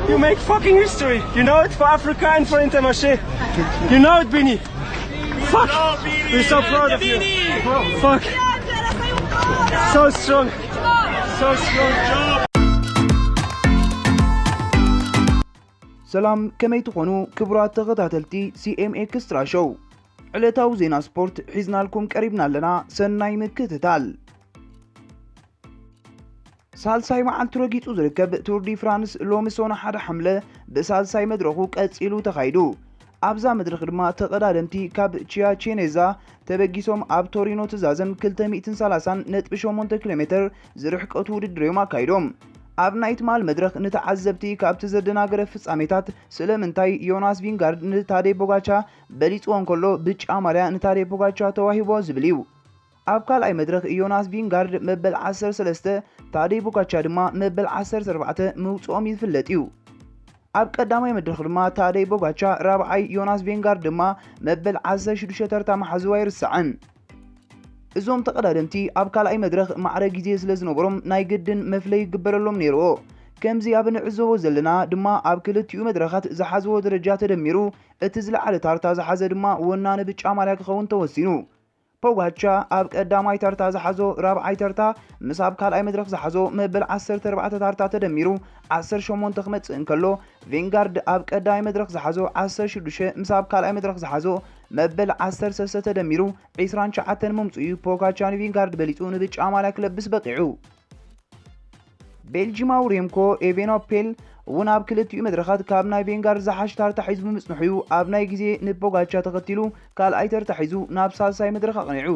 You make fucking history. You know it for Africa and for Intermarché. You know it, Bini. Fuck. We're so proud of you. Fuck. So strong. So strong. ሰላም፣ ከመይ ትኾኑ ክቡራት ተኸታተልቲ C M Extra Show? ዕለታዊ ዜና ስፖርት ሒዝናልኩም ቀሪብና ኣለና። ሰናይ ምክትታል። ሳልሳይ መዓልቲ ረጊጹ ዝርከብ ቱር ዲ ፍራንስ ሎሚ ሶነ ሓደ ሓምለ ብሳልሳይ መድረኹ ቀጺሉ ተኻይዱ። ኣብዛ መድረኽ ድማ ተቐዳደምቲ ካብ ቺያቼኔዛ ተበጊሶም ኣብ ቶሪኖ ትዛዘም ክልተ ሚእትን ሰላሳን ነጥቢ ሸሞንተ ኪሎ ሜትር ዝርሕቀቱ ውድድር እዮም ኣካይዶም። ኣብ ናይ ትማል መድረኽ ንተዓዘብቲ ካብቲ ዘደናገረ ፍጻሜታት ስለምንታይ ዮናስ ቪንጋርድ ንታደይ ቦጋቻ በሊጽዎ እንከሎ ብጫ ማልያ ንታደይ ቦጋቻ ተዋሂቦ ዝብል እዩ። ኣብ ካልኣይ መድረኽ ዮናስ ቪንጋርድ መበል ዓሰርተ ሰለስተ፣ ታደይ ቦጋቻ ድማ መበል ዓሰርተ ኣርባዕተ ምውጽኦም ይፍለጥ እዩ። ኣብ ቀዳማይ መድረኽ ድማ ታደይ ቦጋቻ ራብዓይ፣ ዮናስ ቬንጋርድ ድማ መበል ዓሰርተ ሽዱሽተ ተርታ መሓዝዋ ኣይርሳዕን። እዞም ተቐዳደምቲ ኣብ ካልኣይ መድረኽ ማዕረ ግዜ ስለ ዝነበሮም ናይ ግድን መፍለይ ይግበረሎም ነይርዎ። ከምዚ ኣብ ንዕዘቦ ዘለና ድማ ኣብ ክልቲኡ መድረኻት ዝሓዝዎ ደረጃ ተደሚሩ እቲ ዝለዓለ ታርታ ዝሓዘ ድማ ወናኒ ብጫ ማልያ ክኸውን ተወሲኑ። ፖጋቻ ኣብ ቀዳማይ ተርታ ዝሓዞ ራብዓይ ተርታ ምስ ኣብ ካልኣይ መድረኽ ዝሓዞ መበል ዓሰርተ ኣርባዕተ ታርታ ተደሚሩ ዓሰርተ ሸሞንተ ክመጽእ እንከሎ ቬንጋርድ ኣብ ቀዳማይ መድረኽ ዝሓዞ ዓሰርተ ሽዱሽተ ምስ ኣብ ካልኣይ መድረኽ ዝሓዞ መበል ዓሰርተ ሰለስተ ተደሚሩ ዒስራን ትሽዓተን መምጽኡ እዩ ፖጋቻ ንቬንጋርድ በሊጹ ንብጫ ማልያ ክለብስ በቂዑ። ቤልጂማዊ ሬምኮ ኤቬኖፔል እውን ኣብ ክልቲኡ መድረኻት ካብ ናይ ቬንጋርድ ዝሓሽ ታርታ ሒዙ ብምጽንሑ እዩ ኣብ ናይ ግዜ ንፖጋቻ ተኸቲሉ ካልኣይ ተርታ ሒዙ ናብ ሳልሳይ መድረኽ ኣቕኒዑ።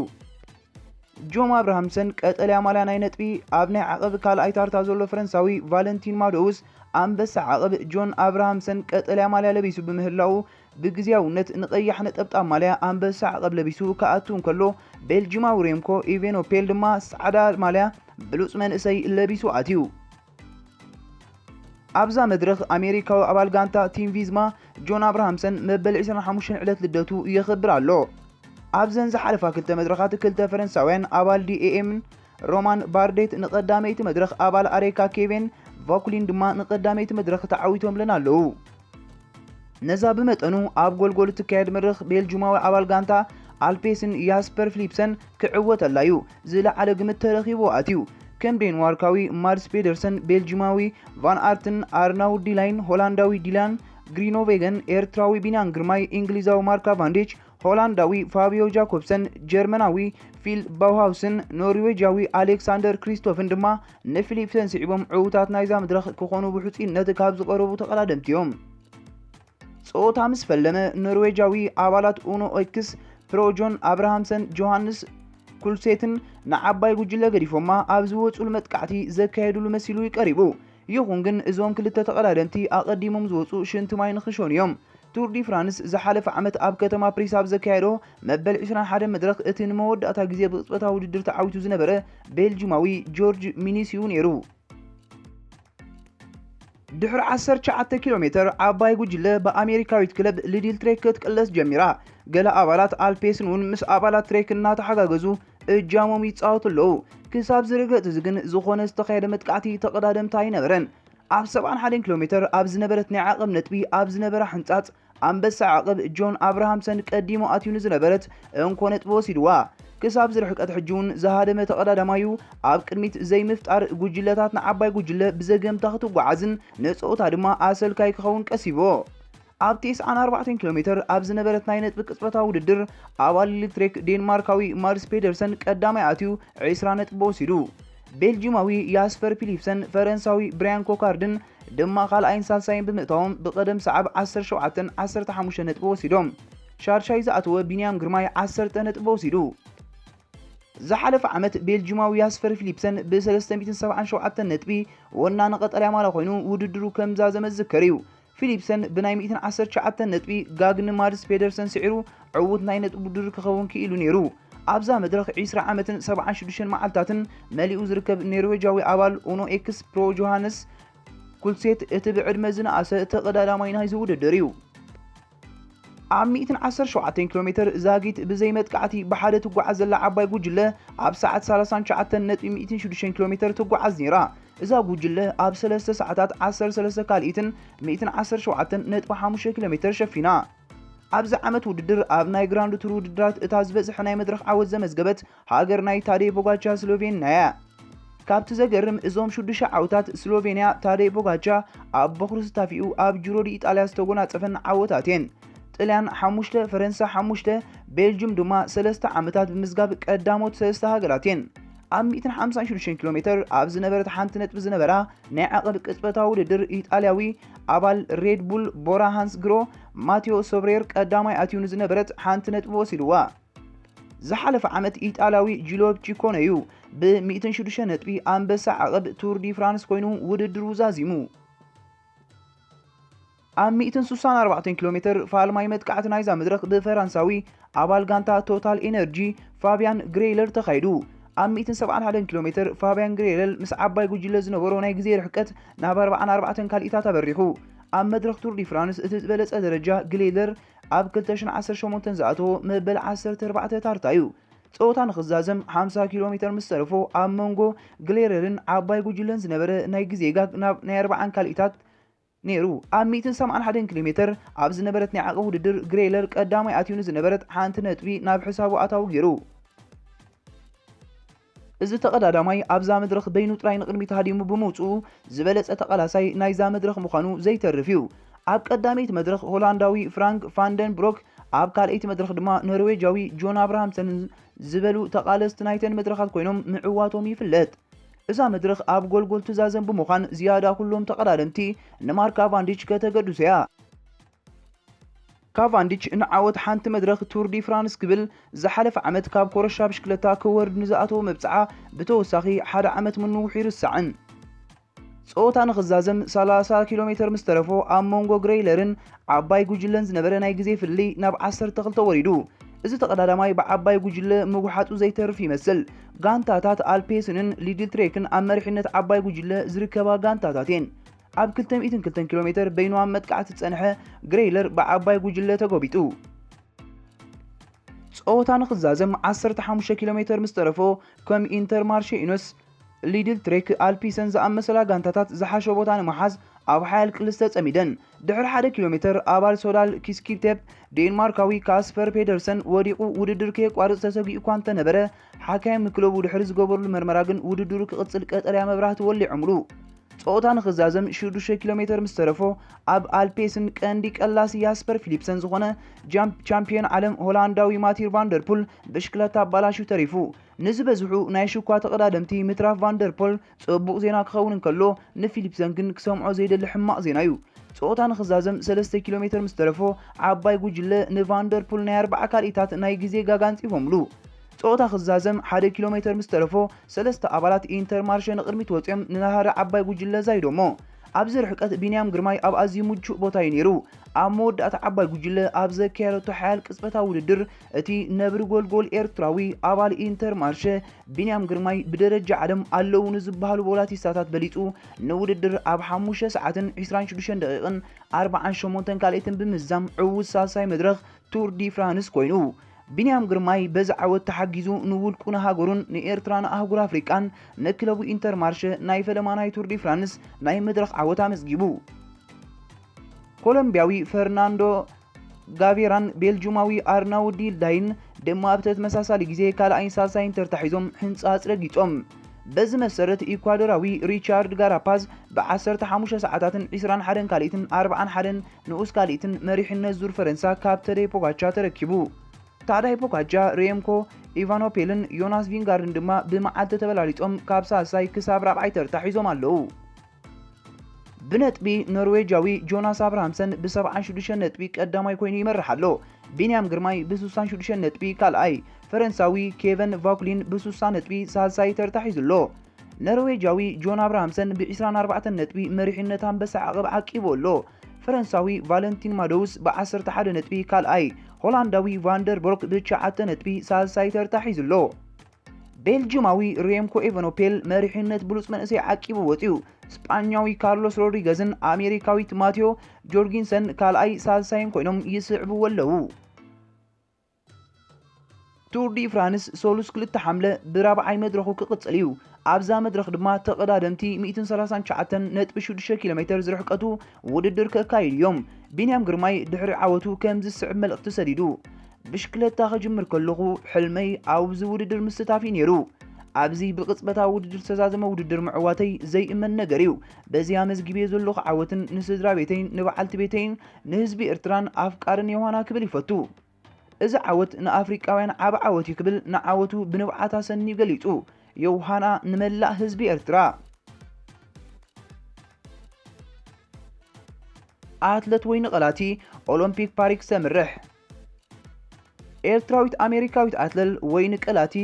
ጆም ኣብርሃምሰን ቀጠልያ ማልያ ናይ ነጥቢ ኣብ ናይ ዓቐብ ካልኣይ ታርታ ዘሎ ፈረንሳዊ ቫለንቲን ማዶውስ ኣንበሳ ዓቐብ ጆን ኣብርሃምሰን ቀጠልያ ማልያ ለቢሱ ብምህላው ብግዝያውነት ንቐያሕ ነጠብጣብ ማልያ ኣንበሳ ዓቐብ ለቢሱ ክኣቱ እንከሎ ቤልጂማዊ ሬምኮ ኢቬኖፔል ድማ ጻዕዳ ማልያ ብሉጽ መንእሰይ ለቢሱ ኣትዩ። ኣብዛ መድረኽ ኣሜሪካዊ ኣባል ጋንታ ቲም ቪዝማ ጆን ኣብርሃምሰን መበል ዕስራን ሓሙሽተን ዕለት ልደቱ የኽብር ኣሎ። ኣብዘን ዝሓለፋ ክልተ መድረኻት ክልተ ፈረንሳውያን ኣባል ዲኤኤምን ሮማን ባርዴት ንቐዳመይቲ መድረኽ ኣባል ኣሬካ ኬቬን ቫኩሊን ድማ ንቐዳመይቲ መድረኽ ተዓዊቶምለን ኣለዉ። ነዛ ብመጠኑ ኣብ ጎልጎል እትካየድ መድረኽ ቤልጁማዊ ኣባል ጋንታ ኣልፔስን ያስፐር ፊሊፕሰን ክዕወተላ እዩ ዝለዓለ ግምት ተረኺቡ ኣትዩ። ከም ዴንማርካዊ ማድስ ፔደርሰን፣ ቤልጂማዊ ቫን ኣርትን፣ ኣርናውድ ዲላይን፣ ሆላንዳዊ ዲላን ግሪኖቬገን፣ ኤርትራዊ ቢንያም ግርማይ፣ እንግሊዛዊ ማርካ ቫንዴች፣ ሆላንዳዊ ፋቢዮ ጃኮብሰን፣ ጀርመናዊ ፊል ባውሃውስን ኖርዌጃዊ ኣሌክሳንደር ክሪስቶፍን ድማ ንፊሊፕሰን ስዒቦም ዕዉታት ናይዛ መድረኽ ክኾኑ ብሕጹይነት ካብ ዝቐረቡ ተቐዳደምቲ እዮም። ጸወታ ምስ ፈለመ ኖርዌጃዊ ኣባላት ኡኖ ኤክስ ፕሮ ጆን ኣብርሃምሰን ጆሃንስ ኩልሴትን ንዓባይ ጉጅለ ገዲፎማ ኣብ ዝወጹሉ መጥቃዕቲ ዘካየዱሉ መሲሉ እዩ ቀሪቡ። ይኹን ግን እዞም ክልተ ተቐዳደምቲ ኣቐዲሞም ዝወጹ ሽንቲ ማይ ንኽሸኑ እዮም። ቱር ዲ ፍራንስ ዝሓለፈ ዓመት ኣብ ከተማ ፕሪስ ኣብ ዘካየዶ መበል ዕስራን ሓደን መድረኽ እቲ ንመወዳእታ ግዜ ብቕጽበታዊ ውድድር ተዓዊቱ ዝነበረ ቤልጂማዊ ጆርጅ ሚኒስ እዩ ነይሩ። ድሕሪ ዓሰርተ ትሽዓተ ኪሎ ሜትር ዓባይ ጉጅለ ብኣሜሪካዊት ክለብ ሊድል ትሬክ ክትቅለስ ጀሚራ። ገለ ኣባላት ኣልፔስን እውን ምስ ኣባላት ትሬክ እናተሓጋገዙ እጃሞም ይጻወቱ ኣለዉ። ክሳብ ዝርገጽ እዚ ግን ዝኾነ ዝተኻየደ መጥቃዕቲ ተቐዳደምቲ ኣይነበረን። ኣብ ሰብዓን ሓደን ኪሎ ሜትር ኣብ ዝነበረት ናይ ዓቐብ ነጥቢ ኣብ ዝነበረ ሕንጻጽ ኣንበሳ ዓቐብ ጆን ኣብርሃምሰን ቀዲሙ ኣትዩ ንዝነበረት እንኮ ነጥቢ ወሲድዋ። ክሳብ ዝርሕቀት ሕጂ እውን ዝሃደመ ተቐዳዳማዩ ኣብ ቅድሚት ዘይምፍጣር ጉጅለታት ንዓባይ ጉጅለ ብዘገምታ ክትጓዓዝን ንጸወታ ድማ ኣሰልካይ ክኸውን ቀሲቦ። ኣብ ተስዓን ኣርባዕተን ኪሎ ሜትር ኣብ ዝነበረት ናይ ነጥቢ ቅጽበታዊ ውድድር ኣባል ሊድል ትሬክ ዴንማርካዊ ማድስ ፔደርሰን ቀዳማይ ኣትዩ ዕስራ ነጥቢ ወሲዱ። ቤልጂማዊ ያስፐር ፊሊፕሰን ፈረንሳዊ ብራያን ኮካርድን ድማ ካልኣይን ሳልሳይን ብምእታዎም ብቐደም ሰዓብ ዓሰርተ ሸውዓተን ዓሰርተ ሓሙሽተን ነጥቢ ወሲዶም። ሻድሻይ ዝኣተወ ቢንያም ግርማይ ዓሰርተ ነጥቢ ወሲዱ። ዝሓለፈ ዓመት ቤልጂማዊ ያስፐር ፊሊፕሰን ብ ሰለስተ ሚእትን ሰብዓን ሸውዓተን ነጥቢ ወናኒ ቀጠልያ ማልያ ኮይኑ ውድድሩ ከም ዝዛዘመ ዝዝከር እዩ። ፊሊፕሰን ብናይ ሚእትን ዓሰርተ ትሽዓተን ነጥቢ ጋግኒ ማድስ ፔደርሰን ስዒሩ ዕዉት ናይ ነጥቢ ውድድር ክኸውን ክኢሉ ነይሩ። ኣብዛ መድረኽ ዕስራ ዓመትን ሰብዓን ሽዱሽተን መዓልታትን መሊኡ ዝርከብ ኖርዌጃዊ ኣባል ኡኖ ኤክስ ፕሮ ጆሃንስ ኩልሴት እቲ ብዕድመ ዝነኣሰ ተቐዳዳማይ ናይዚ ውድድር እዩ። ኣብ ሚእትን ዓሰርተ ሸውዓተን ኪሎ ሜትር ዛጊት ብዘይ መጥቃዕቲ ብሓደ ትጓዓዝ ዘላ ዓባይ ጉጅለ ኣብ ሰዓት ሰላሳን ትሽዓተን ነጥቢ ሚእትን ሽዱሽተን ኪሎ ሜትር ትጓዓዝ ነይራ። እዛ ጉጅለ ኣብ ሰለስተ ሰዓታት ዓሰርተ ሰለስተ ካልኢትን ሚእትን ዓሰርተ ሸውዓተን ነጥቢ ሓሙሽተ ኪሎ ሜተር ሸፊና። ኣብዚ ዓመት ውድድር ኣብ ናይ ግራንድ ቱር ውድድራት እታ ዝበዝሐ ናይ መድረኽ ዓወት ዘመዝገበት ሃገር ናይ ታዴ ፖጋቻ ስሎቬንያ እያ። ካብቲ ዘገርም እዞም ሽዱሽተ ዓውታት ስሎቬንያ ታዴ ፖጋቻ ኣብ በኹሪ ስታፊኡ ኣብ ጂሮ ዲ ኢጣልያ ዝተጎናጸፈን ዓወታት እየን። ጥልያን ሓሙሽተ፣ ፈረንሳ ሓሙሽተ፣ ቤልጅም ድማ ሰለስተ ዓመታት ብምዝጋብ ቀዳሞት ሰለስተ ሃገራት እየን። ኣብ ሚእትን ሓምሳን ሽዱሽተን ኪሎ ሜተር ኣብ ዝነበረት ሓንቲ ነጥቢ ዝነበራ ናይ ዓቐብ ቅጽበታዊ ውድድር ኢጣልያዊ ኣባል ሬድ ቡል ቦራ ሃንስ ግሮ ማቴዎ ሶብሬር ቀዳማይ ኣትዩ ንዝነበረት ሓንቲ ነጥቢ ወሲድዋ። ዝሓለፈ ዓመት ኢጣልያዊ ጂሎብ ቺኮነ እዩ ብ ሚእትን ሽዱሽተ ነጥቢ ኣንበሳ ዓቐብ ቱር ዲ ፍራንስ ኮይኑ ውድድሩ ዛዚሙ። ኣብ ሚእትን ስሳን ኣርባዕተን ኪሎ ሜተር ፋልማይ መጥቃዕቲ ናይዛ መድረኽ ብፈራንሳዊ ኣባል ጋንታ ቶታል ኤነርጂ ፋብያን ግሬይለር ተኻይዱ። ኣብ ሚእትን ሰብዓን ሓደን ኪሎ ሜተር ፋብያን ግሬይለር ምስ ዓባይ ጉጅለ ዝነበሮ ናይ ግዜ ርሕቀት ናብ ኣርባዓን ኣርባዕተን ካልኢታት ኣበሪኹ። ኣብ መድረኽ ቱር ዲ ፍራንስ እቲ ዝበለጸ ደረጃ ግሬይለር ኣብ ክልተ ሽሕን ዓሰርተ ሸሞንተን ዝኣተዎ መበል ዓሰርተ ኣርባዕተ ታርታ እዩ። ጸወታ ንኽዛዘም ሓምሳ ኪሎ ሜተር ምስ ተረፎ ኣብ መንጎ ግሬይለርን ዓባይ ጉጅለን ዝነበረ ናይ ግዜ ጋግ ናብ ናይ ኣርባዓን ካልኢታት ነይሩ። ኣብ ሚእትን ሰብዓን ሓደን ኪሎ ሜተር ኣብ ዝነበረት ናይ ዓቐብ ውድድር ግሬይለር ቀዳማይ ኣትዩ ንዝነበረት ሓንቲ ነጥቢ ናብ ሕሳቡ ኣታዊ ገይሩ። እዚ ተቐዳዳማይ ኣብዛ መድረኽ በይኑ ጥራይ ንቕድሚት ሃዲሙ ብምውጽኡ ዝበለጸ ተቓላሳይ ናይዛ መድረኽ ምዃኑ ዘይተርፍ እዩ። ኣብ ቀዳመይቲ መድረኽ ሆላንዳዊ ፍራንክ ፋንደንብሮክ፣ ኣብ ካልኣይቲ መድረኽ ድማ ኖርዌጃዊ ጆን ኣብርሃምሰን ዝበሉ ተቓለስቲ ናይተን መድረኻት ኮይኖም ምዕዋቶም ይፍለጥ። እዛ መድረኽ ኣብ ጎልጎል ትዛዘም ብምዃን ዝያዳ ኩሎም ተቐዳደምቲ ንማርክ ካቫንዲች ከተገድሶ እያ። ካቫንዲች ንዓወት ሓንቲ መድረኽ ቱር ዲ ፍራንስ ክብል ዝሓለፈ ዓመት ካብ ኮረሻ ብሽክለታ ክወርድ ንዝኣተዎ መብጽዓ ብተወሳኺ ሓደ ዓመት ምንውሑ ይርስዕን። ጸወታ ንኽዛዘም ሰላሳ ኪሎ ሜተር ምስ ተረፎ ኣብ መንጎ ግሬይለርን ዓባይ ጉጅለን ዝነበረ ናይ ግዜ ፍልልይ ናብ ዓሰርተ ክልተ ወሪዱ። እዚ ተቐዳዳማይ ብዓባይ ጉጅለ ምጉሓጹ ዘይተርፍ ይመስል። ጋንታታት ኣልፔስንን ሊድል ትሬክን ኣብ መሪሕነት ዓባይ ጉጅለ ዝርከባ ጋንታታት እየን። ኣብ ክልተ ሚእትን ክልተን ኪሎ ሜተር በይኑ ኣብ መጥቃዕቲ ዝጸንሐ ግሬይለር ብዓባይ ጉጅለ ተጎቢጡ። ጸወታ ንኽዛዘም ዓሰርተ ሓሙሽተ ኪሎ ሜተር ምስ ተረፎ ከም ኢንተርማርሼ ኢኖስ፣ ሊድል ትሬክ፣ ኣልፒሰን ዝኣመሰላ ጋንታታት ዝሓሸ ቦታ ንምሓዝ ኣብ ሓያል ቅልስ ተጸሚደን። ድሕሪ ሓደ ኪሎ ሜተር ኣባል ሶዳል ኪስኪፕቴፕ ዴንማርካዊ ካስፐር ፔደርሰን ወዲቑ ውድድር ከየቋርጽ ተሰጊኡ እኳ እንተነበረ፣ ሓካይም ክለቡ ድሕሪ ዝገበርሉ መርመራ ግን ውድድሩ ክቕጽል ቀጠልያ መብራህቲ ወሊዖምሉ። ጸወታ ንኽዛዘም ሽዱሽተ ኪሎ ሜተር ምስ ተረፎ ኣብ ኣልፔስን ቀንዲ ቀላሲ ያስፐር ፊሊፕሰን ዝኾነ ጃም-፣ ቻምፒዮን ዓለም ሆላንዳዊ ማቲር ቫንደርፑል ብሽክለታ ኣባላሹ ተሪፉ። ንዝበዝሑ ናይ ሽኳ ተቐዳደምቲ ምትራፍ ቫንደርፖል ጽቡቕ ዜና ክኸውን እንከሎ፣ ንፊሊፕሰን ግን ክሰምዖ ዘይደሊ ሕማቕ ዜና እዩ። ጸወታ ንኽዛዘም ሰለስተ ኪሎ ሜተር ምስ ተረፎ ዓባይ ጉጅለ ንቫንደርፑል ናይ ኣርባዓ ካልኢታት ናይ ግዜ ጋጋ ኣንጺፎምሉ። ጸወታ ክዛዘም ሓደ ኪሎ ሜተር ምስ ተረፎ ሰለስተ ኣባላት ኢንተርማርሸ ንቕድሚት ወጺኦም ንናሃሪ ዓባይ ጉጅለ ዛይዶሞ። ኣብዚ ርሕቀት ቢንያም ግርማይ ኣብ ኣዝዩ ምቹእ ቦታ እዩ ነይሩ። ኣብ መወዳእታ ዓባይ ጉጅለ ኣብ ዘካየደቶ ሓያል ቅጽበታዊ ውድድር እቲ ነብሪ ጎልጎል ኤርትራዊ ኣባል ኢንተርማርሸ ቢንያም ግርማይ ብደረጃ ዓለም ኣለዉ ንዝበሃሉ ቦላቲስታታት በሊጹ ንውድድር ኣብ ሓሙሽተ ሰዓትን ዕስራን ሽዱሽተን ደቂቕን ኣርባዓን ሸሞንተን ካልኢትን ብምዝዛም ዕዉት ሳልሳይ መድረኽ ቱር ዲ ፍራንስ ኮይኑ። ቢንያም ግርማይ በዚ ዓወት ተሓጊዙ ንውልቁ ንሃገሩን ንኤርትራ ንኣህጉር ኣፍሪቃን ንክለቡ ኢንተርማርሸ ናይ ፈለማ ናይ ቱር ዲ ፍራንስ ናይ መድረኽ ዓወት ኣመዝጊቡ። ኮሎምቢያዊ ፈርናንዶ ጋቬራን ቤልጁማዊ ኣርናውዲ ዳይን ድማ ኣብ ተመሳሳሊ ግዜ ካልኣይን ሳልሳይን ተርታ ሒዞም ሕንጻጽ ረጊጾም። በዚ መሰረት ኢኳዶራዊ ሪቻርድ ጋራፓዝ ብ ዓሰርተ ሓሙሽተ ሰዓታትን ዕስራን ሓደን ካልኢትን ኣርባዓን ሓደን ንኡስ ካልኢትን መሪሕነት ዙር ፈረንሳ ካብ ተደይ ፖጋቻ ተረኪቡ። ታዳይ ፖጋቻ፣ ሬምኮ ኢቫኖፔልን ዮናስ ቪንጋርድን ድማ ብመዓልቲ ተበላሊጾም ካብ ሳልሳይ ክሳብ ራብዓይ ተርታ ሒዞም ኣለዉ። ብነጥቢ ኖርዌጃዊ ጆናስ ኣብርሃምሰን ብ ሰብዓን ሽዱሽተን ነጥቢ ቀዳማይ ኮይኑ ይመርሕ ኣሎ። ቢንያም ግርማይ ብ ስሳን ሽዱሽተን ነጥቢ ካልኣይ፣ ፈረንሳዊ ኬቨን ቫኩሊን ብ ስሳ ነጥቢ ሳልሳይ ተርታ ሒዙ ኣሎ። ኖርዌጃዊ ጆን ኣብርሃምሰን ብ ዕስራን ኣርባዕተን ነጥቢ መሪሕነት ኣንበሳ ዓቐብ ዓቂቡ ኣሎ። ፈረንሳዊ ቫለንቲን ማዶውስ ብ ዓሰርተ ሓደ ነጥቢ ካልኣይ፣ ሆላንዳዊ ቫንደርቦርክ ብ ትሽዓተ ነጥቢ ሳልሳይ ተርታ ሒዙ ኣሎ። ቤልጂማዊ ሬምኮ ኤቨኖፔል መሪሕነት ብሉጽ መንእሰይ ዓቂቡ ወጺኡ። ስጳኛዊ ካርሎስ ሮድሪገዝን ኣሜሪካዊት ማቴዎ ጆርጊንሰን ካልኣይ ሳልሳይን ኮይኖም ይስዕብዎ ኣለዉ። ቱር ዲ ፍራንስ ሰሉስ ክልተ ሓምለ ብራብዓይ መድረኹ ክቕጽል እዩ። ኣብዛ መድረኽ ድማ ተቐዳደምቲ ሚእትን ሰላሳን ትሽዓተን ነጥቢ ሽዱሽተ ኪሎ ሜተር ዝርሕቀቱ ውድድር ከካይዱ እዮም። ቢንያም ግርማይ ድሕሪ ዓወቱ ከምዚ ዝስዕብ መልእኽቲ ሰዲዱ። ብሽክለታ ክጅምር ከለኹ ሕልመይ ኣብዚ ውድድር ምስታፍ እዩ ነይሩ። ኣብዚ ብቕጽበታዊ ውድድር ዝተዛዘመ ውድድር ምዕዋተይ ዘይእመን ነገር እዩ። በዚ ኣመዝጊበዮ ዘለኹ ዓወትን ንስድራ ቤተይን ንበዓልቲ ቤተይን ንህዝቢ ኤርትራን ኣፍቃርን ዮሃና ክብል ይፈቱ። እዚ ዓወት ንኣፍሪቃውያን ዓቢ ዓወት እዩ ክብል ንዓወቱ ብንብዓት ኣሰንዩ ገሊጹ። ዮሃና ንመላእ ህዝቢ ኤርትራ። ኣትለት ወይኒ ቀላቲ ኦሎምፒክ ፓሪስ ተምርሕ። ኤርትራዊት ኣሜሪካዊት ኣትለል ወይኒ ቀላቲ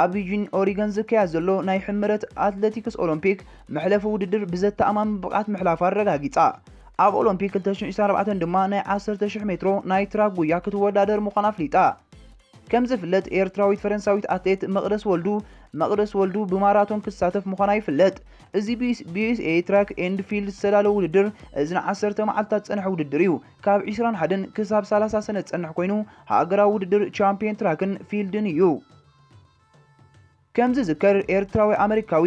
ኣብ ዩጂን ኦሪገን ዝካየድ ዘሎ ናይ ሕምረት ኣትሌቲክስ ኦሎምፒክ መሕለፊ ውድድር ብዘተኣማምን ብቕዓት ምሕላፋ ኣረጋጊጻ። ኣብ ኦሎምፒክ ክልተ ሽሕን ዕስራን ኣርባዕተን ድማ ናይ ዓሰርተ ሽሕ ሜትሮ ናይ ትራክ ጉያ ክትወዳደር ምዃና ኣፍሊጣ። ከም ዝፍለጥ ኤርትራዊት ፈረንሳዊት ኣትሌት መቕደስ ወልዱ መቕደስ ወልዱ ብማራቶን ክትሳተፍ ምዃና ይፍለጥ። እዚ ብዩኤስኤ ትራክ ኤንድ ፊልድ ዝተዳለወ ውድድር እዚ ንዓሰርተ መዓልታት ዝጸንሐ ውድድር እዩ። ካብ ዕስራን ሓደን ክሳብ ሰላሳ ሰነ ዝጸንሕ ኮይኑ ሃገራዊ ውድድር ቻምፒየን ትራክን ፊልድን እዩ። ከም ዝዝከር ኤርትራዊ ኣመሪካዊ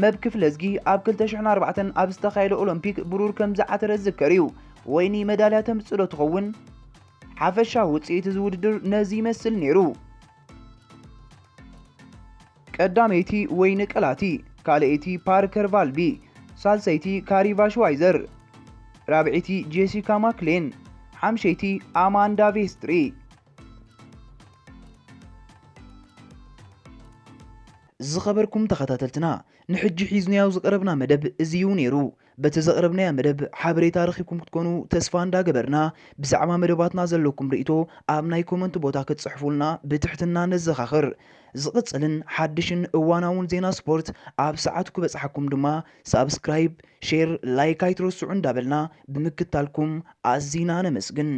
መብ ክፍለዝጊ ኣብ ክልተ ሽሕን ኣርባዕተን ኣብ ዝተኻየደ ኦሎምፒክ ብሩር ከም ዝዓተረ ዝዝከር እዩ። ወይኒ መዳልያ ተምጽእ ዶ ትኸውን? ሓፈሻዊ ውጽኢት እዚ ውድድር ነዚ ይመስል ነይሩ። ቀዳመይቲ ወይኒ ቀላቲ፣ ካልኣይቲ ፓርከር ቫልቢ፣ ሳልሰይቲ ካሪቫ ሽዋይዘር፣ ራብዐይቲ ጄሲካ ማክሌን፣ ሓምሸይቲ ኣማንዳ ቬስትሪ። ዝኸበርኩም ተኸታተልትና፣ ንሕጂ ሒዝናዮ ዝቐረብና መደብ እዚ እዩ ነይሩ። በቲ ዘቕረብናዮ መደብ ሓበሬታ ረኺብኩም ክትኮኑ ተስፋ እንዳገበርና፣ ብዛዕባ መደባትና ዘለኩም ርእይቶ ኣብ ናይ ኮመንት ቦታ ክትጽሕፉልና ብትሕትና ነዘኻኽር። ዝቕጽልን ሓድሽን እዋናውን ዜና ስፖርት ኣብ ሰዓቱ ክበጽሓኩም ድማ ሳብስክራይብ፣ ሼር፣ ላይክ ኣይትረስዑ እንዳበልና ብምክታልኩም ኣዚና ነመስግን።